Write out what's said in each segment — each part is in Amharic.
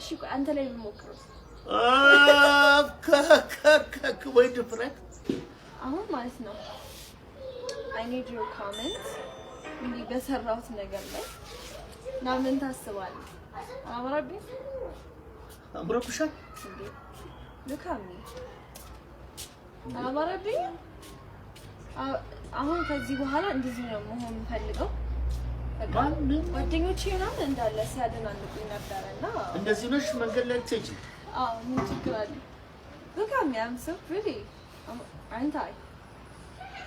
እሺ ቆይ፣ አንተ ላይ ብሞክረው? ወይ ድፍረት! አሁን ማለት ነው I need your comment እንዲህ በሰራሁት ነገር ላይ እና ምን ታስባለህ? አላማረብኝም? አምሮብሻል። እንዴ፣ look at me፣ አላማረብኝም? አሁን ከዚህ በኋላ እንደዚህ ነው መሆን የምፈልገው። በቃ ማንም ጓደኞቼ ምናምን እንዳለ ሲያደናንቁኝ ነበረ እና እንደዚህ ነሽ መንገድ ላይ ትሄጂ? አዎ፣ ምን ችግር አለ? Look at me, I'm so pretty. Aren't I?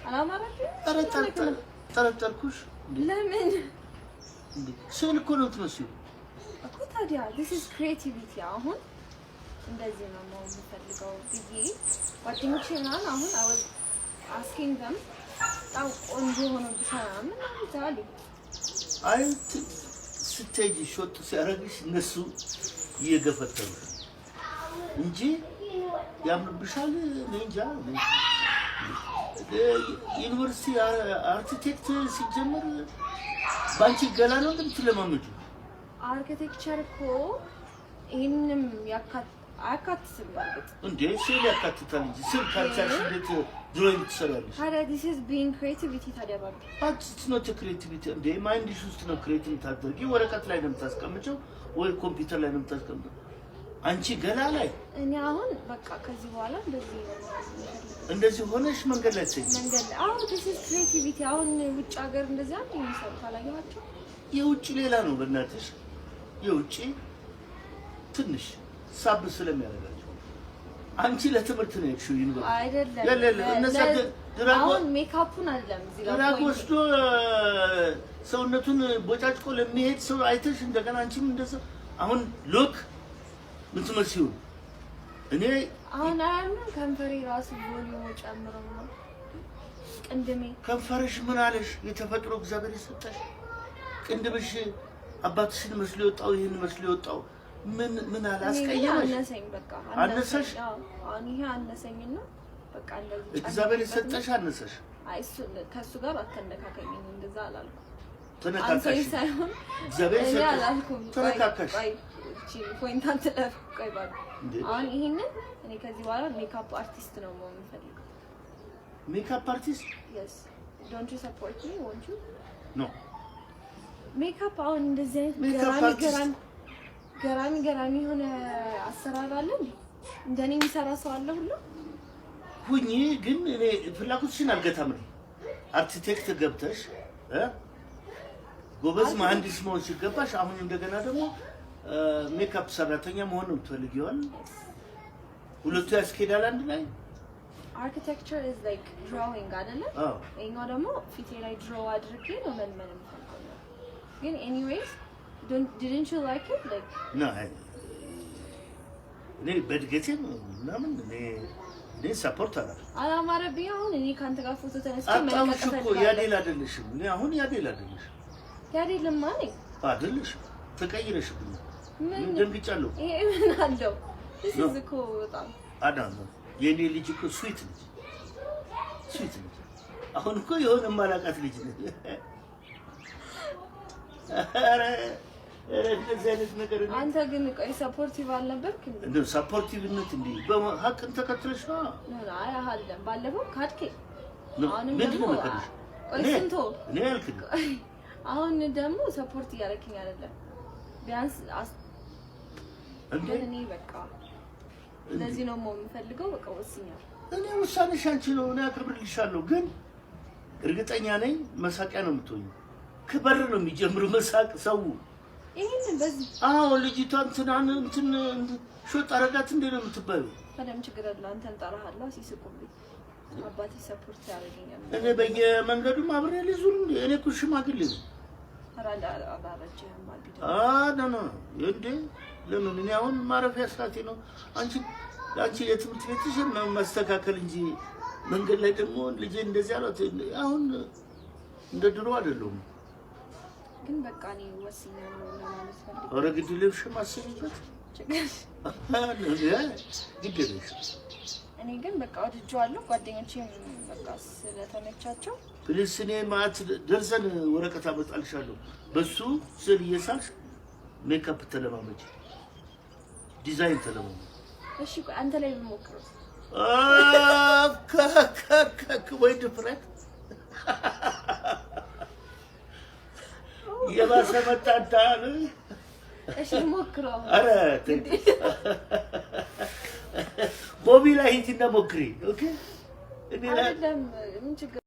አላማረብኝም? ኧረ ጠረጠርኩሽ። እንዴ! ለምን? እንዴ፣ ስዕል እኮ ነው የምትመስዪው። እኮ ታዲያ this is creativity። አሁን እንደዚህ ነው መሆን የምፈልገው ብዬ ጓደኞቼ ምናምን አሁን I was asking them በጣም ቆንጆ ሆኖብሻል ምናምን አሉ። አይ፣ ስትሄጂ ሾጥ ሲያደርግሽ እነሱ እየገፈተሩ እንጂ ያምርብሻል። እኔ እንጃ። ዩኒቨርሲቲ አርኪቴክት ሲጀመር በአንቺ ገላ ነው እንደምትለማመጁ። Architecture እኮ ይህንንም አያካትትም በእርግጥ። እንዴ፣ ስዕል ያካትታል እንጂ፣ ስዕል ካልቻልሽ እንዴት drawing ትሰሪያለሽ? ታዲያ this is being creativity ታዲያ ባቢ። It's not creativity እንዴ፣ mind ሽ ውስጥ ነው create የምታደርጊ። ወረቀት ላይ ነው የምታስቀምጨው ወይ ኮምፒውተር ላይ ነው የምታስቀምጨው። አንቺ ገላ ላይ እኔ አሁን በቃ ከዚህ በኋላ እንደዚህ ነው የምፈልገው። እንደዚህ ሆነሽ መንገድ ላይ ትሄጂ? መንገድ ላይ፣ አዎ፣ this is creativity። አሁን ውጭ ሀገር እንደዚህ አንድ የሚሰሩት አላየኋቸው? የውጭ ሌላ ነው በእናትሽ። የውጭ ትንሽ ሳብ ስለሚያደርጋቸው፣ አንቺ ለትምህርት ነው የሄድሽው ዩኒቨርሲቲ። አይደለም። የለ፣ እነዛ drug አሁን ሜካፑን አይደለም እዚህ ጋር drug point። ወስዶ ሰውነቱን ቦጫጭቆ ለሚሄድ ሰው አይተሽ እንደገና አንቺም እንደዛ አሁን look ምትመስዪው እኔ አሁን አያምርም? ከንፈሬ ራሱ volume ጨምሮ ነው ቅንድሜ። ከንፈርሽ ምን አለሽ? የተፈጥሮ እግዚአብሔር የሰጠሽ ቅንድብሽ አባትሽን መስሎ የወጣው፣ ይህን መስሎ የወጣው ምን ምን አለ? እኔ ግን አስቀየመሽ? አነሰኝ በቃ። አነሰሽ? አዎ፣ አሁን ይሄ አነሰኝና በቃ እንደዚህ እግዚአብሔር ጨምሬበት ነው። የሰጠሽ አነሰሽ? አይ፣ እሱ ከእሱ ጋር አተነካከኝ። እኔ እንደዛ አላልኩም። ተነካካሽ። አንሰኝ ሳይሆን እግዚአብሔር እኔ የሰጠሽ አላልኩም። ቆይ ተነካካሽ። ቆይ፣ እቺ point አትለፍ። ቆይ ባሉ እንዴ? አሁን ይሄንን እኔ ከዚህ በኋላ makeup artist ነው መሆን የምፈልገው። Makeup artist? Yes, don't you support me? Won't you? No. ሜካፕ አሁን እንደዚህ አይነት ሜካፕ ገራሚ አርቲስት? ገራሚ ገራሚ ገራሚ የሆነ አሰራር አለ እንዴ? እንደኔ የሚሰራ ሰው አለ ሁሉ? ሁኚ፣ ግን እኔ ፍላጎትሽን አልገታም። እኔ አርኪቴክት ገብተሽ ጎበዝ መሀንዲስ መሆን ሲገባሽ አሁን እንደገና ደግሞ ሜካፕ ሰራተኛ መሆን ነው የምትፈልጊዋል። ሁለቱ ያስኬዳል አንድ ላይ? Architecture is like drawing አይደለ? አዎ። ይሄኛው ደግሞ ፊቴ ላይ draw አድርጌ ነው መልመል የምፈልገው። ግን anyways, didn't you like it, like ና፣ እኔ በእድገቴ ምናምን እኔ support አላደርግም። አላማረብኝ። አሁን እኔ ከአንተ ጋር ፎቶ ተነስቼ አጣሁሽ መልቀቅ እኮ። እፈልጋለሁ። ያዴል አይደለሽም። እኔ አሁን ያዴል አይደለሽም። ያዴልማ ነኝ። አይደለሽም። ተቀይረሽብኛል። ምን? ደንግጫለሁ። ይሄ ምን አለው? This No. is እኮ በጣም አዳም ነው የእኔ ልጅ እኮ sweet ልጅ፣ sweet ልጅ። አሁን እኮ የሆነ ማላቃት ልጅ ነች። ኧረ ኧረ እንደዚህ አይነት ነገር እኔ አንተ ግን ቆይ፣ supportive አልነበርክ እንዴ? እንደው supportive ነት እንዲህ ሀቅን ተከትለሽ ነው። No, አይ አይደለም። ባለፈው ካድከኝ። አሁንም ምንድን ነው ደግሞ መከድሽ? ቆይ እኔ ስንቶ እኔ አልክድም። ቆይ፣ አሁን ደግሞ support እያደረክኝ አይደለም። ቢያንስ እንዴ? ግን እኔ በቃ እንደዚህ ነው መሆን የምፈልገው። በቃ ወስኛለሁ። እኔ ውሳኔሽ አንቺ ነው። እኔ አከብርልሻለሁ። ግን እርግጠኛ ነኝ መሳቂያ ነው የምትሆኚው። ከበር ነው የሚጀምሩ መሳቅ ሰው። ይሄንን በዚህ አዎ፣ ልጅቷ እንትናን እንትን ሾጥ አረጋት እንዴ ነው የምትባዩ። ታዲያም ችግር አለ። አንተን እጠራሃለሁ ሲስቁብኝ። አባቴ support ያደርገኛል። እኔ በየመንገዱም አብሬ ልዙር እንዴ? እኔ እኮ ሽማግሌ ነው። ኧረ አላረጀህም አቢ ደግሞ። No, no፣ እንዴ ለምን? እኔ አሁን ማረፊያ ሰዓቴ ነው። አንቺ የትምህርት ቤትሽን ማስተካከል እንጂ መንገድ ላይ ደግሞ ልጄ እንደዚህ አሏት። አሁን እንደ ድሮ አይደለሁም። ግን በቃ እኔ ወስኛለሁ ለማለት ፈልጌ። ኧረ ግድ የለሽም፣ አስቢበት። ችግር ግድ የለሽም። እኔ ግን በቃ ወድጄዋለሁ። ጓደኞቼም በቃ ስለተመቻቸው። Please፣ እኔ ማዕት ደርዘን ወረቀት አመጣልሻለሁ። በሱ ስዕል እየሳልሽ ሜካፕ ተለማመጂ። ዲዛይን ተለማመዱ። እሺ ቆይ፣ አንተ ላይ ብሞክረው? ወይ ድፍረት! የባሰ መጣጣል። እሺ ሞክረው። ኧረ ተይ። ቦቢ ላይ ሂጂና ሞክሪ። Okay፣ እኔ ላይ አይደለም፣ ምን ችግር